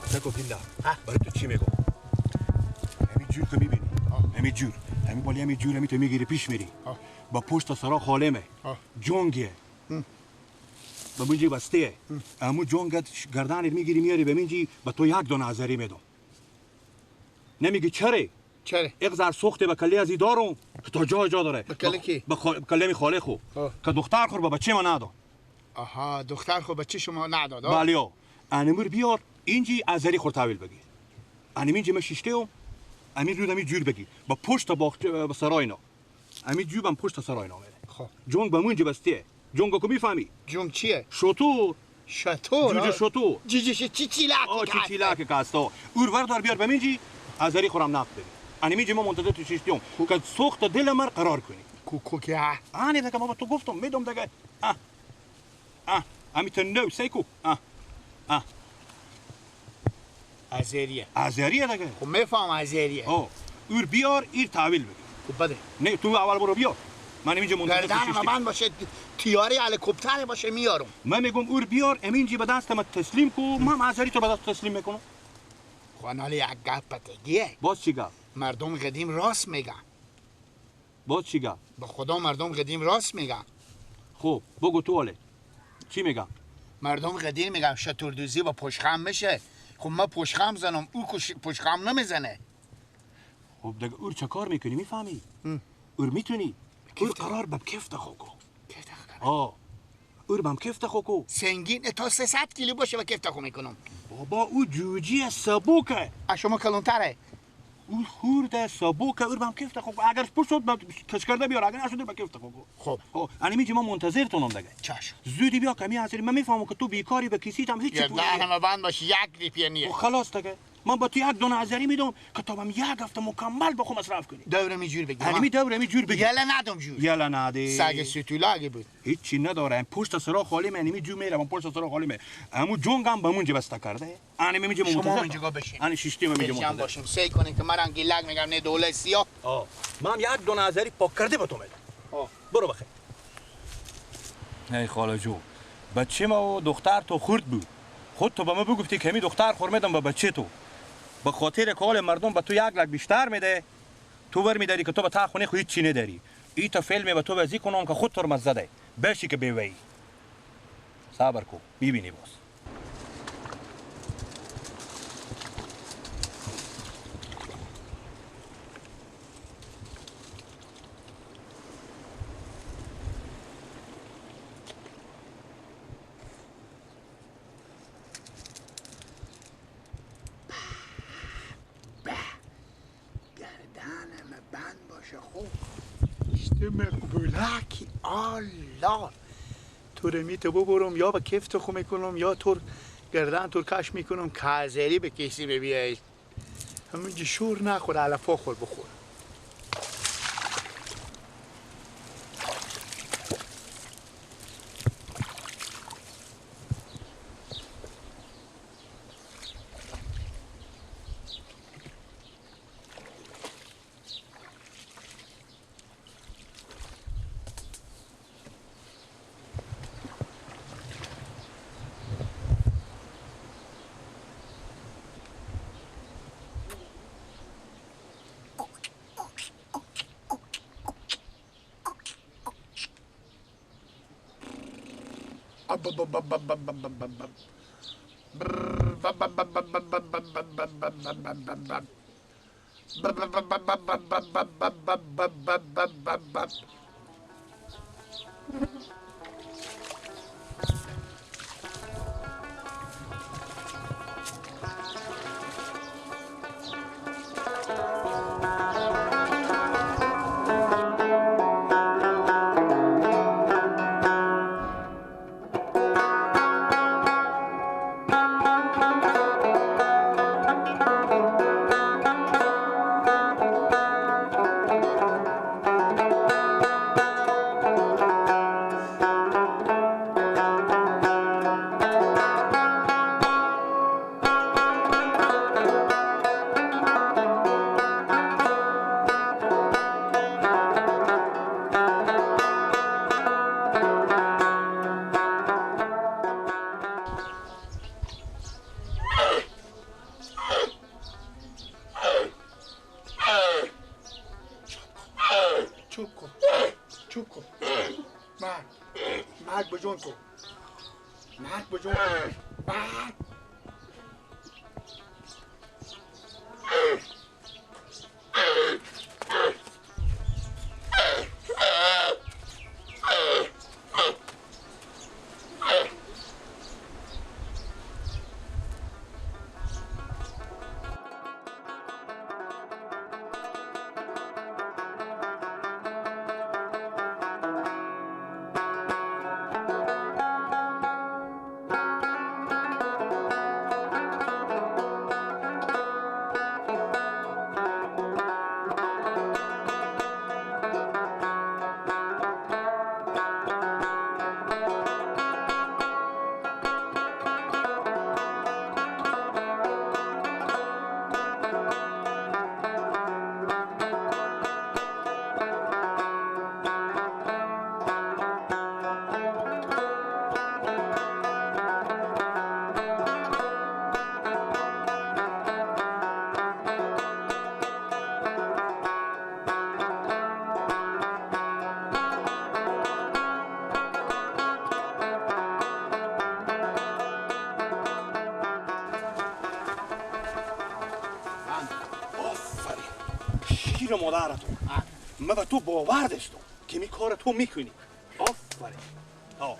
سکو گیلا برای تو چی میگم؟ همین جور که میبینی، همین جور، همین بالی، همین جور، همین تو میگیری پیش میری. با پشت سرا خالمه، جونگیه، با منجی بسته، امو جونگت گردن میگیری میاری به منجی با تو یک دونه ازری میدم. نمیگی چرا؟ چرا؟ اقزر سوخته به کلی ازی دارم که تا جا جا داره. به کلی کی؟ به کلی می خاله خو. که دختر خور با بچه ما نداد. آها دختر خو بچه شما نداد. بله. انمور بیار اینجی ازری خور تحویل بگیر. انم اینجی ما شیشته ام. امیر رود امیر جور بگیر. با پشت باغچه با سرای اینا. امیر جوبم پشت سرای اینا میره. خب. جونگ به مونجی بسته. جونگ کو میفهمی؟ جونگ چیه؟ شتور. شتور. جوجه شتور. جیجی چی چیلاک. آ چی چیلاک کاستا. اور وردار بیار به منجی ازری خورم نفت بگیر. انم اینجی ما منتظر تو شیشتیم که سوخت دل مر قرار کنی. کو کو که آنی دیگه ما تو گفتم میدم دیگه. اه اه امی تنو سیکو اه اه ازریه. ازریه دیگه. خب میفهم ازریه. آه اور بیار ایر تحویل بگیر. خب بده. نه تو اول برو بیار. من اینجا منتظر گردن من باشه تیاره هلیکوپتر باشه میارم. من میگم اور بیار امینجی به دست من تسلیم کو، من ازری تو به دست تسلیم میکنم. خب حالا یک گپ دیگه. باز چی گپ؟ مردم قدیم راست میگن. باز چی گپ؟ به خدا مردم قدیم راست میگن. خب بگو تو حاله چی میگم؟ مردم قدیم میگن شتردوزی با پشخم میشه. خب من پشخم زنم او پشخم نمیزنه. خب دیگه اور چه کار میکنی میفهمی؟ اور میتونی؟ اور قرار به کفت خو کو. کفت خو. آه اور بم کفت خو کو. سنگین تا 300 کیلو باشه با کفت خو میکنم. بابا او جوجی سبوکه. از شما کلونتره. او خورده سبوکه اور بم کفت خو اگر پشت شد کش کرده بیار اگر نشد به کفت خو کو. خب خب انا میگم ما منتظرتونم دیگه. چشم. زودی بیا کمی حاضر من میفهمم که تو بیکاری به کیسیت هم هیچ پول. نه بند باش یک ریپیه نیه. خلاص دیگه من با تو یک دونه ازری میدم که تا بم یک هفته مکمل بخو مصرف کنی. دوره میجور بگی. همین دوره میجور بگی. یلا ندم جور. یلا ندی. سگ ستولاگی بود. هیچی نداره. پشت سرا خالی من می جو میرم پشت سرا خالی می. امو جونگم بمونجا بسته کرده. انا میگم منتظر. شما اینجا بشین. انا شیشتیم میگم منتظر. باشیم. سعی کنین که من گیلک میگم نه دوله سیاه. آه من یک دونه ازری پاک کرده به تو میدم. برو بخیر. ای خاله جو بچه ما و دختر تو خورد بود. خود تو به ما بگفتی که می دختر خور میدم به بچه تو. به خاطر کال مردم به تو یک لک بیشتر میده تو بر میداری که تو به تا خونه خو هیچ چی نداری. ای تا فیلم به تو بازی کنم که خود تو رو مزده بشی که بیوی. صبر کو میبینی باز. الله تو رو میتو ببرم یا به کفت خو میکنم یا تو گردن تو کش میکنم که به کسی ببیای. همونجا شور نخور علفا خور بخور. کو. مرگ بجون. مرگ. مادرتون من به تو باور داشتم که می کار تو میکنی. آفرین. آه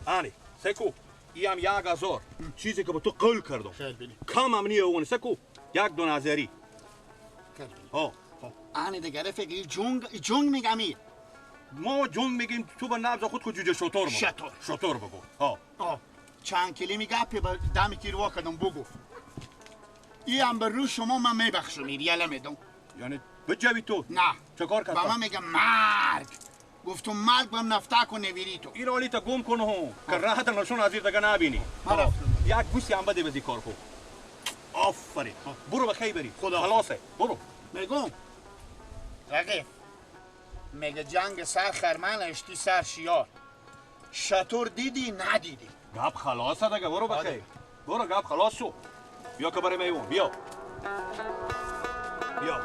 آنی سکو ایم 1000 چیزی که به تو قول کردم کم هم نیه اون سکو یک دو نظری. آه آنی دیگه رفیق جونگ جونگ میگم. ما جونگ میگیم تو به نبض خود که جوجه شتر بگو. شتر بگو. آه آه چند کلمی گپی به دم کیروا کردم بگو. ای هم به رو شما من میبخشم یله میدم. یعنی بجوی تو؟ نه. چه کار کردم؟ با من میگم مرگ. گفتم مرگ بهم نفته کن نویری تو. این حالی تا گم کنه هم که راحت نشون از دیگه نبینی. یک گوشی هم بده بزی کار کو. آفرین. برو بخیر بری. خدا خلاصه برو. میگم رقیب میگه جنگ سر خرمن اشتی سر شیار. شطور دیدی ندیدی؟ گپ خلاصه دیگه برو بخیر. برو گپ خلاص شو. بیا که برای میوم بیا بیا.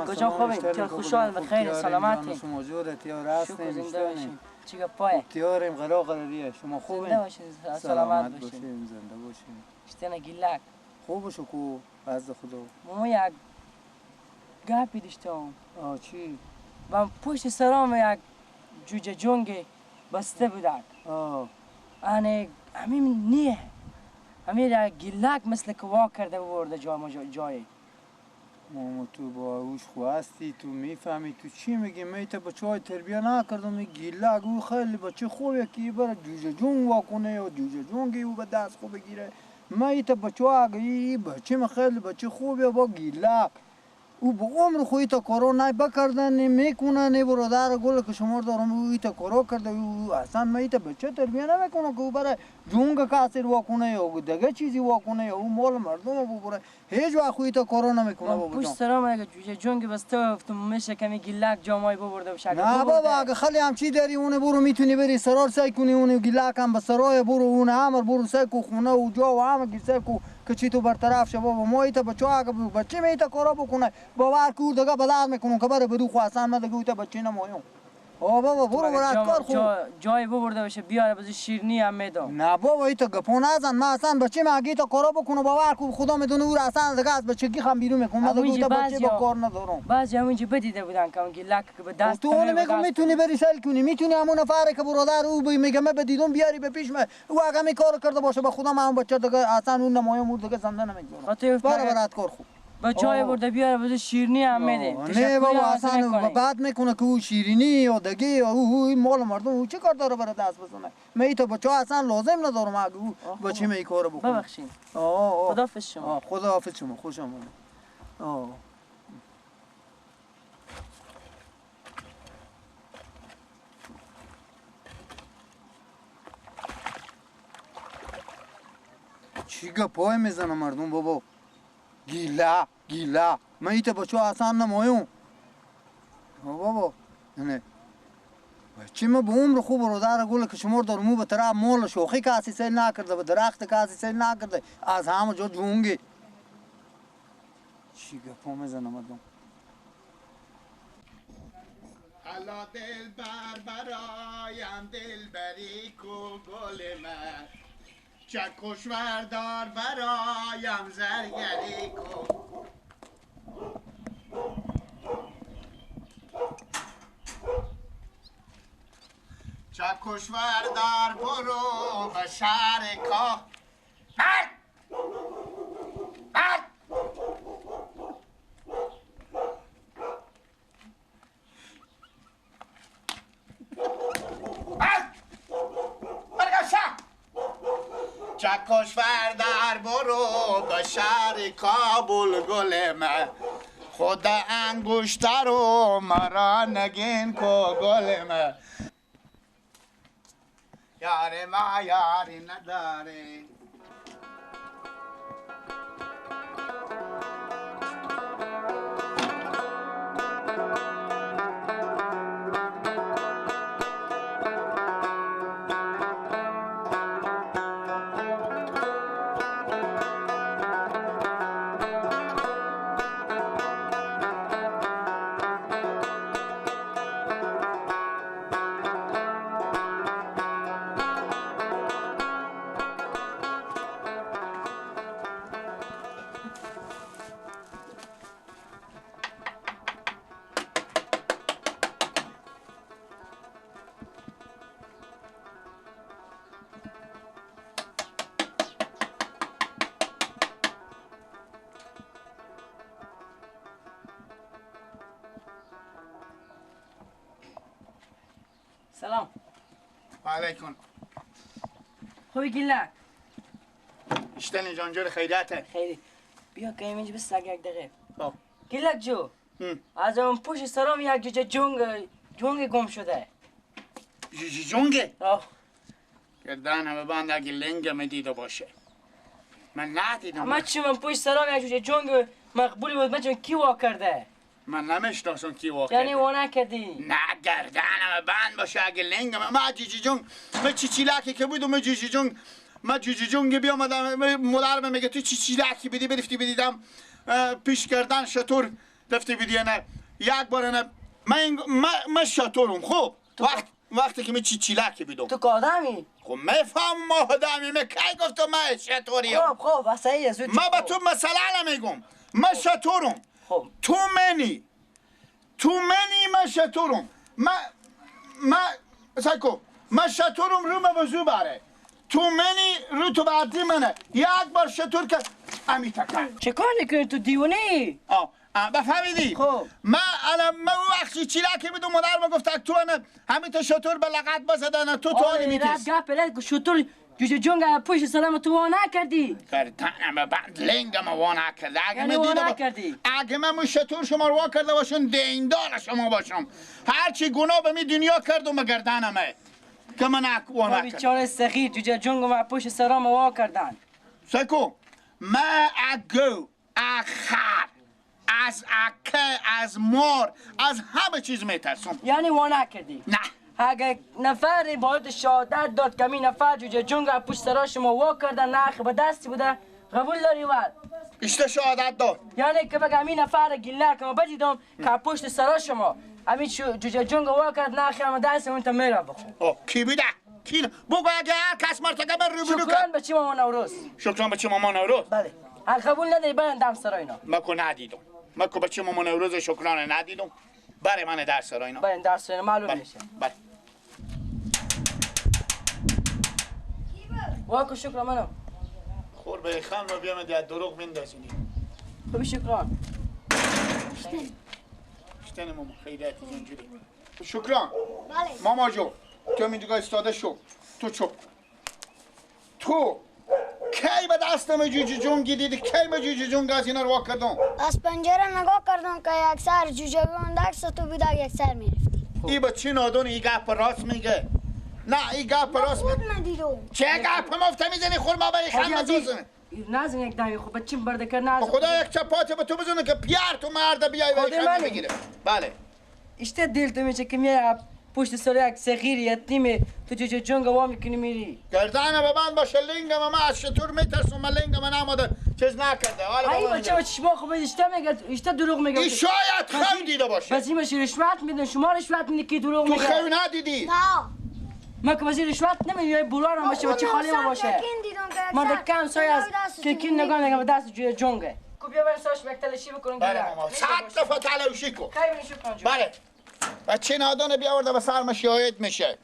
کجا خوبین؟ چرا خوشحال بخیر سلامتی. شما جوره تیار هستین؟ زنده باشین. چی گپای؟ تیاریم قرار قراریه. شما خوبین؟ زنده باشین سلامت باشین. زنده باشین. شتنه گیلک. خوب شکو از خدا. ما یک گپی داشتم. آ چی؟ من پشت سرام یک جوجه جنگ بسته بودک. آه. آنه همین نیه. همین گیلک مثل که وا کرده برده جای. ماما تو با اوش خو هستی تو میفهمی تو چی میگی؟ من تا بچه های تربیه نکردم. گیلک او خیلی بچه خوبه که بره جوجه جونگ واکنه یا جوجه جونگی او به دست خوب بگیره. من ایتا بچه ها اگه ای بچه من خیلی بچه خوبه با گیلک او به عمر خو ایتا کارو نه بکردن نه میکنه نه برادر گل که شما دارم او ایتا کارو کرده. او اصلا من ایتا بچه تربیه نمیکنه که او بره جونگ کاسر واکنه یا دیگه چیزی واکنه یا او مال مردم ببره. هیچ وقت خو ایتا کارو نمیکنه بابا جان. پشت سرام اگه جوجه جونگ بسته گفتم میشه کمی گیلک جامای ببرده بشه. نه بابا اگه خیلی همچی داری اون برو میتونی بری سرار سعی کنی اون گیلک هم به سرای برو اون امر برو سعی کو خونه و جا و همه سعی کو که چی تو برطرف شه بابا. ما ایتا بچه اگه بچه می ایتا کارا بکنه باور کو دیگه بدر میکنم که بره بدو خو اصلا من دیگه ایتا بچه نمایم. آه بابا برو برات کار خوب جای ببرده باشه بیاره بز شیرینی هم میدم. نه بابا ای تو گپو نزن. من اصلا بچه من اگه تا کارا بکنه باور کو خدا میدونه او اصلا دیگه از بچگی خم بیرون میکنم. من دیگه بچه با کار ندارم. بعضی همونجا بدیده بودن که اون گلک که به دست تو اون میگم میتونی بری سیل کنی، میتونی همون نفره که برادر او میگه من بدیدم بیاری به پیش من، او اگه می کارو کرده باشه به خدا من اون بچه دیگه اصلا اون نمایم اون دیگه زنده نمیگذارم. برو برات کار خوب با چای برده بیاره بده شیرینی هم میده. نه بابا اصلا بعد میکنه که او شیرینی یا دیگه یا او مال مردم او چه کار داره برای دست بزنه. من ای تا بچه اصلا لازم ندارم اگه او بچه می کارو بکنه. ببخشید. خداحافظ شما. خداحافظ شما. خوش آمدید. چی گپای میزنه مردم بابا. گیلا گیلا من ایتا بچه اصلا نمایم بابا. نه بچه ما به عمر خوب برادر گل که شما دارم او به طرف مال شوخی کسی سیل نکرده، به درخت کسی سیل نکرده، از همه جا جونگی. چی گپا میزنه مردم. الا دل بر برایم دل بری کو گل من، چکش وردار برایم زرگری کن. چکش وردار برو به شهر کاه. مرد مرد مرد برگشت. چکش وردار برو به شهر کابل گل من، خدا انگشتر رو مرا نگین کو گل من. یار ما یاری نداره. سلام علیکم. خوبی گیلک؟ اشتنی جان جور خیریته. خیلی. بیا که اینجا بس یک دقیقه. گیلک جو از اون پشت سرام یک جوجه جونگ گم شده. جونگه؟ آه. گردن همه بند اگه لنگ دیده باشه. من ندیدم. من چی من پشت سرام یک جوجه جونگ مقبولی بود. من چون کی وا کرده؟ من نمیشناسم کی وا کرده. یعنی وا نکردی؟ نه گردنم بند باشه اگه لنگم. من جیجی جونگ من چیچیلکی که بودم، من جیجی جونگ من جیجی جونگ بیامدم مادرم میگه تو چیچیلکی بدی برفتی بدیدم پیش کردن شطور رفتی بدی نه یک بار نه من شطورم. خب وقتی که من چیچیلکی بدم تو که آدمی؟ خب میفهم ما آدمی. من کی گفتم من شطوریم؟ خب خب صحیح. من به تو مسئله نمیگم. من شطورم. خب تو منی من شطورم. من سایکو من شطورم رو من وضو بره. تو منی رو تو بعدی منه. یک بار شطور که امی تکر چه کار میکنی تو دیوونه ای؟ آه بفهمیدی؟ خب من الان من وقتی چیلکی بودم مادر من گفت تو همین تو شطور به لغت بزدن تو تو نمیتیس. گپ گپ شطور جوجه جونگ پشت سلام تو وا نکردی. کردنم بند لنگم وا نکرده. اگه یعنی وا نکردی؟ اگه من شطور شما رو وا کرده باشم دیندار شما باشم. هرچی گناه به می دنیا کردم به گردنمه که من وا نکردم. بیچاره صغیر جوجه جونگ ما پشت سرام وا کردن. سکو من اگو اخر از اکه از مار از همه چیز میترسم. یعنی وا نکردی؟ نه. اگه نفری باید شهادت داد که می نفر جوجه جونگ پشت سرا شما وا کردن نخ به دستی بوده قبول داری ور؟ اشته شهادت داد. یعنی که بگم این نفر گیله که ما بدیدم که پشت سرا شما همین جوجه جونگ وا کرد نه خیر دست اون تا میره بخو. کی بوده؟ کی بگو اگه هر کس مرتکب رو بلو. شکران بچه ماما نوروز. شکران بچه ماما نوروز. بله. هر قبول نداری برن دم سرای اینا. مکو ندیدم. مکو بچه ماما نوروز شکران ندیدم. برای من در سرای اینا. برن در سرای معلوم میشه. بله. واکو شکران منم. خور به خان رو بیام در دروغ میندازونی. خب شکران. شتن ماما خیریت اینجوری. شکران. بله. ماما جو تو اینجا ایستاده شو. تو چوب. تو کی به دستم جوجه جونگی دیدی؟ کی به جوجه جونگ از اینا رو وا کردم؟ از پنجره نگاه کردم که یک سر جوجه گندک تو بود یک سر میرفتی. ای بچه نادون ای گپ راست میگه. نه ای گپ راست میگه. خود ندیدم. چه گپ مفت میزنی خورما برای خم زوزن. نازن یک دمی خب بچیم برده کر نازن. خدا یک چپاته به تو بزنه که پیار تو مرد بیای و خم بگیره. بله. اشته دل تو میشه که میای پشت سر یک صغیر یتیمه تو جوجه جونگ وا میکنی میری. گردن به بند باشه لنگم ما از شطور میترسم من لنگم نامده چیز نکرده. حالا ای بچه چشما خب اشته میگه اشته دروغ میگه. این شاید خم دیده باشه. بس این رشوت میدن شما رشوت میدی که دروغ میگه. تو خم ندیدی؟ نه. ما که وزیر رشوت نمیدی بولار هم باشه بچه خالی ما باشه. ما کم سای از که نگاه نگاه دست جوجه جونگه. کو بیا بریم ساش مکتلشی بکنیم. بله ماما 100 دفعه تلوشی کو. خیلی شکران. بله. بچه نادانه بیاورده به سرم شاهد میشه.